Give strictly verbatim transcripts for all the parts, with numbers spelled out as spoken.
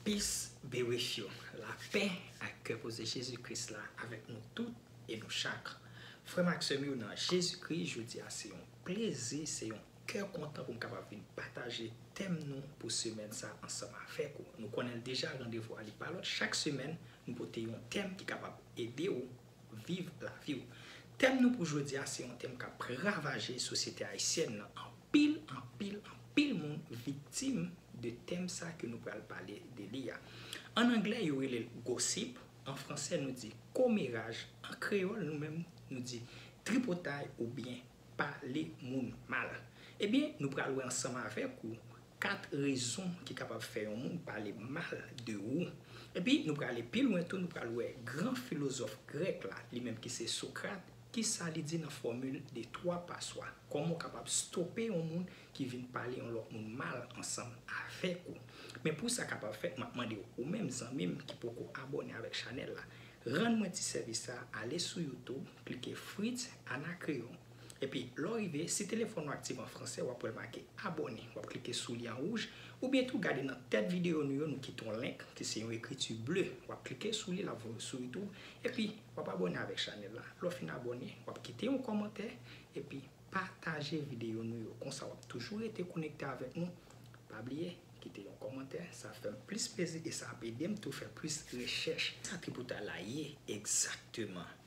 Peace be with you. Lapè ak kè poze Jezi Kris la avèk nou tout e nou chak. Frè m ak sè m yo nan Jezi Kris, jodi a se yon plezi, se yon kè kontan pou m kapab vin pataje tèm nou pou semèn sa ansanm avèk ou. Nou konnen l deja, randevou a li pa lòt. Chak semèn, nou pote yon tèm ki kapab ede w viv lavi w. Tèm nou pou jodi a se yon tèm k ap ravaje sosyete ayisyèn nan. Anpil, anpil, anpil moun viktim de tèm sa ke nou pral pale de li a. An anglè, yo rele l gossip. An fransè, nou di komeraj. An kreyòl, nou menm, nou di tripotay oubyen pale moun mal. Ebyen, nou pral wè ansanm avèk ou kat rezon ki kapab fè yon moun pale mal de ou. Epi, nou prale pi lwen tou, nou pral wè gran filozòf grèk la, li menm ki se Sokrat, kisa li di nan fòmil de twa paswa. Kòman w kapab stope yon moun ki vin pale yon lòt moun mal ansanm avèk ou. Men pou sa kapab fèt, m ap mande w, ou menm zanmi m ki poko abòne avèk chanèl la, rann mwen ti sèvis sa, ale sou YouTube, klike Fritz Anacréon. Epi, lè w rive, si telefòn ou aktive an fransè, w ap wè l make abòne. W ap klike sou li an wouj, oubyen tou gade nan tèt videyo nou yo, nou kite yon link ki se yon ekriti ble. W ap klike sou li, l ap voye w sou YouTube. Epi, w ap abòne avèk chanèl la. Lè w fin abòne, w ap kite yon kòmantè, epi pataje videyo nou yo. Konsa, w ap toujou rete konekte avèk nou. Pa bliye, kite yon kòmantè, sa fè m plis plezi e sa ap ede m tou fè plis rechèch. Sa tripotay la ye egzakteman?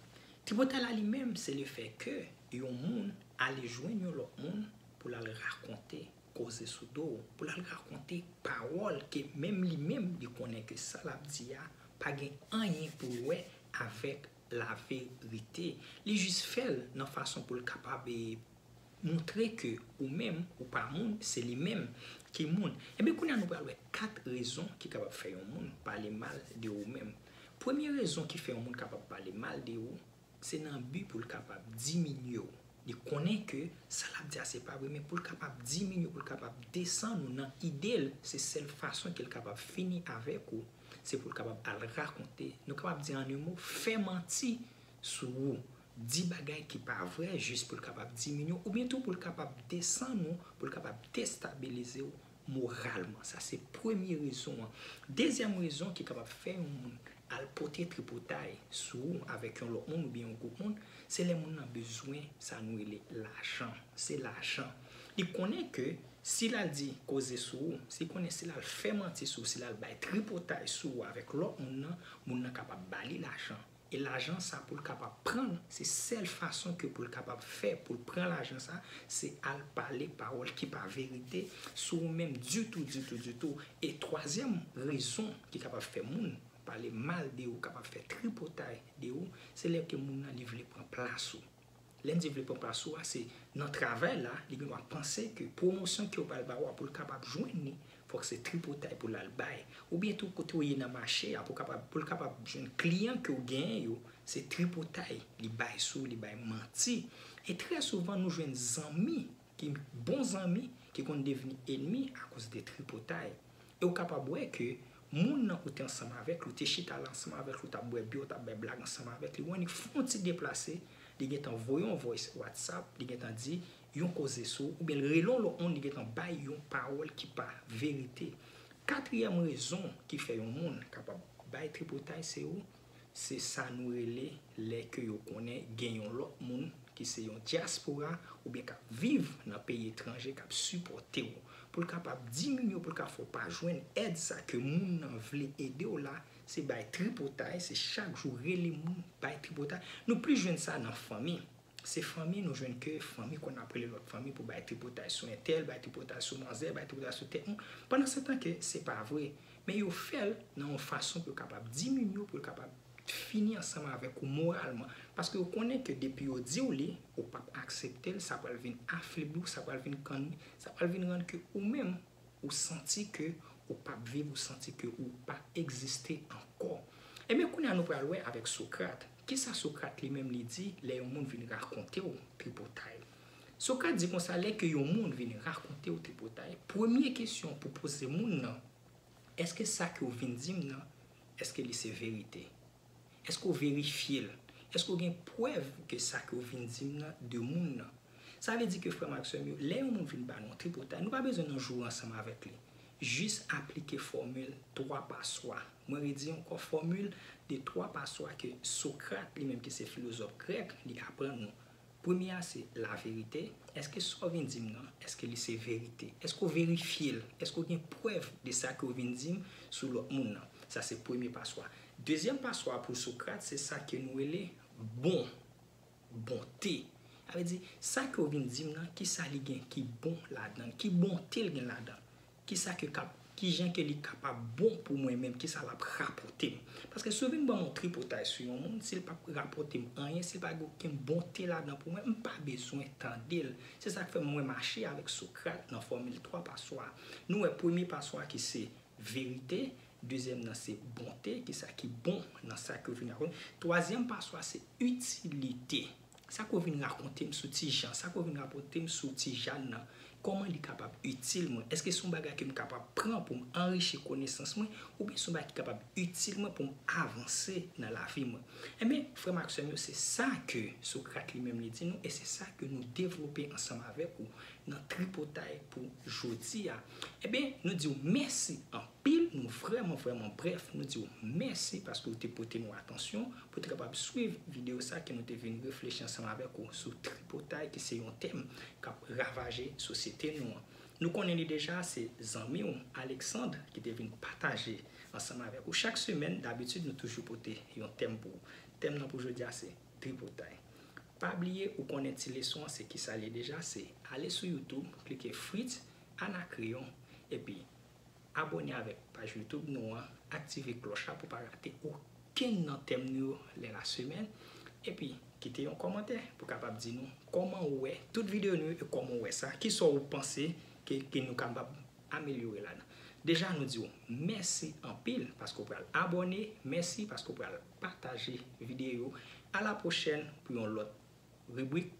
Tripotay la li menm, se lefèt ke yon moun ale jwenn yon lòt moun pou l al rakonte koze sou do w, pou l al rakonte pawòl ke menm li menm li konnen ke sa l ap di a pa gen anyen pou l wè avèk laverite. Li jis fè l nan fason pou l kapab, e, montre ke ou menm, ou pa moun, se li menm ki moun. Ebyen, kounye a nou pral wè kat rezon ki kapab fè yon moun pale mal de ou menm. Premye rezon ki fè yon moun kapab pale mal de ou, se nan bi pou l kapab diminye w. Li konnen ke sa l ap di a se pa vre, men pou l kapab diminye w, pou l kapab desann ou nan ide l, se sèl fason ke l kapab fini avèk ou, se pou l kapab al rakonte, nou kapab di an en mo, fè manti sou ou, di bagay ki pa vre jis pou l kapab diminye w, oubyen tou pou l kapab desann ou, pou l kapab destabilize w moralman. Sa se premye rezon an. Dezyèm rezon ki kapab fè yon moun al pote tripotay sou ou avèk yon lòt moun oubyen yon gwoup moun, se lè moun nan bezwen sa nou rele lajan. Se lajan. Li konnen ke si l al di koze sou ou, si konnen si l al fè manti sou ou, si l al bay tripotay sou ou avèk lòt moun nan, moun nan kapab ba li lajan. E lajan sa pou l kapab pran l, se sèl fason ke pou l kapab fè, pou l pran lajan sa, se al pale pawòl ki pa verite sou ou menm ditou, ditou, ditou. E twazyèm rezon ki kapab fè moun pale mal de ou, kapab fè tripotay de ou, se lè ke moun nan li vle pran plas ou. Lè n di vle pran plas ou a, se nan travay la, li gendwa panse ke pwomosyon ke yo pral ba ou a pou l kapab jwenn li, fòk se tripotay pou l al bay. Oubyen tou kote w ye nan mache a, pou kapab, pou l kapab jwenn kliyan ke w genyen yo, se tripotay li bay sou, li bay manti. E trè souvan nou jwenn zanmi ki bon zanmi ki konn devni enmi akoz de tripotay. E w kapab wè ke moun nan ou te ansanm avèk li, ou te chita la ansanm avèk li, ou t ap bwè byè, ou t ap bay blag ansanm avèk li, ou annik fè yon ti deplase, li gentan voye yon voice WhatsApp, li gentan di yon koze sou ou, oubyen l rele yon lòt moun, li gentan bay yon pawòl ki pa verite. Katriyèm rezon ki fè yon moun kapab bay tripotay se ou, se sa nou rele lè ke yo konnen gen yon lòt moun ki se yon dyaspora oubyen k ap viv nan peyi etranje k ap sipòte w. Pou l kapab diminye w, pou l ka fè w pa jwenn èd sa ke moun nan vle ede w la, se bay tripotay, se chak jou rele moun, bay tripotay. Nou plis jwenn sa nan fanmi. Se fanmi nou jwenn ke fanmi konn ap rele lòt fanmi pou bay tripotay sou entèl, bay tripotay sou manzè, bay tripotay sou tèt moun. Pandansetan ke se pa vre. Men yo fè l nan yon fason pou yo kapab diminye w, pou yo kapab fini ansanm avèk ou moralman. Paske yo konnen ke depi yo di w li, ou p ap aksepte l, sa pral vin afebli w, sa pral vin rann, sa pral vin rann ke ou menm, ou santi ke ou p ap viv, ou santi ke ou pa egziste ankò. Ebyen, kounye a nou pral wè avèk Sokrat. Kisa Sokrat li menm li di lè yon moun vin rakonte w tripotay? Sokrat di konsa, lè ke yon moun vin rakonte w tripotay, premye kesyon pou poze moun nan, èske sa ke w vin di m nan, èske li se verite? Èske w verifye l? Èske w gen prèv ke sa ke w vin di m nan de moun nan? Sa vle di ke frè m ak sè m yo, lè yon moun vin ba nou tripotay, nou pa bezwen nan joure ansanm avèk li. Jis aplike fòmil twa paswa. Mwen redi ankò fòmil de twa paswa ke Sokrat, li menm ki se filozòf grèk, li aprann nou. Premye a se laverite. Èske sa w vin di m nan, èske li se verite? Èske w verifye l? Èske w gen prèv de sa ke w vin di m sou lòt moun nan? Sa se premye paswa. Dezyèm paswa pou Sokrat, se sa ke nou rele bon, bonte. Sa vle di, sa ke w vin di m nan, kisa li gen ki bon ladan l? Ki bonte l gen ladan l? Kisa ke kap, kijan ke li kapab bon pou mwen menm? Kisa l ap rapòte m? Paske si w vin ban m yon tripotay sou yon moun, si l p ap rapòte m anyen, si l pa gen okenn bonte ladan pou mwen, m pa bezwen tande l. Se sa k fè mwen mache avèk Sokrat nan fòmil twa paswa. Nou wè premye paswa ki se verite, dezyèm nan se bonte, kisa ki bon nan sa ke w vin rakonte. Twazyèm paswa se itilite. Sa ke w vin rakonte m sou Ti Jan, sa ke w vin rakonte m sou Ti Jàn nan, kòman li kapab itil mwen? Èske se yon bagay ke m kapab pran pou m anrichi konesans mwen, oubyen se yon bagay ki kapab itil mwen pou m avanse nan lavi mwen? Ebyen, frè m ak sè m yo, se sa ke Sokrat li menm li di nou, e se sa ke nou devlope ansanm avèk ou nan tripotay pou jodi a. Ebyen, nou di w mèsi anpil, nou vrèman, vrèman brèf, nou di w mèsi paske w te pote nou atansyon pou te kapab swiv videyo sa ke nou te vin reflechi ansanm avèk ou sou tripotay ki se yon tèm k ap ravaje sosyete nou an. Nou konnen li deja, se zanmi w Alexandre ki te vin pataje ansanm avèk ou. Chak semèn, dabitid, nou toujou pote yon tèm pou ou. Tèm nan pou jodi a se tripotay. Pa bliye, ou konnen ti leson an se kisa li ye deja, se ale sou YouTube, klike Fritz Anacréon, epi abòne avèk paj YouTube nou an, aktive klòch la pou pa rate okenn nan tèm nou yo lè la semèn, epi kite yon kòmantè pou kapab di nou kòman ou wè tout videyo nou yo e kòman ou wè sa, kisa ou panse ke, ke nou kapab amelyore ladan. Deja, nou di w mèsi anpil paske w pral abòne, mèsi paske w pral pataje videyo. A la pwochèn pou yon lòt ribrik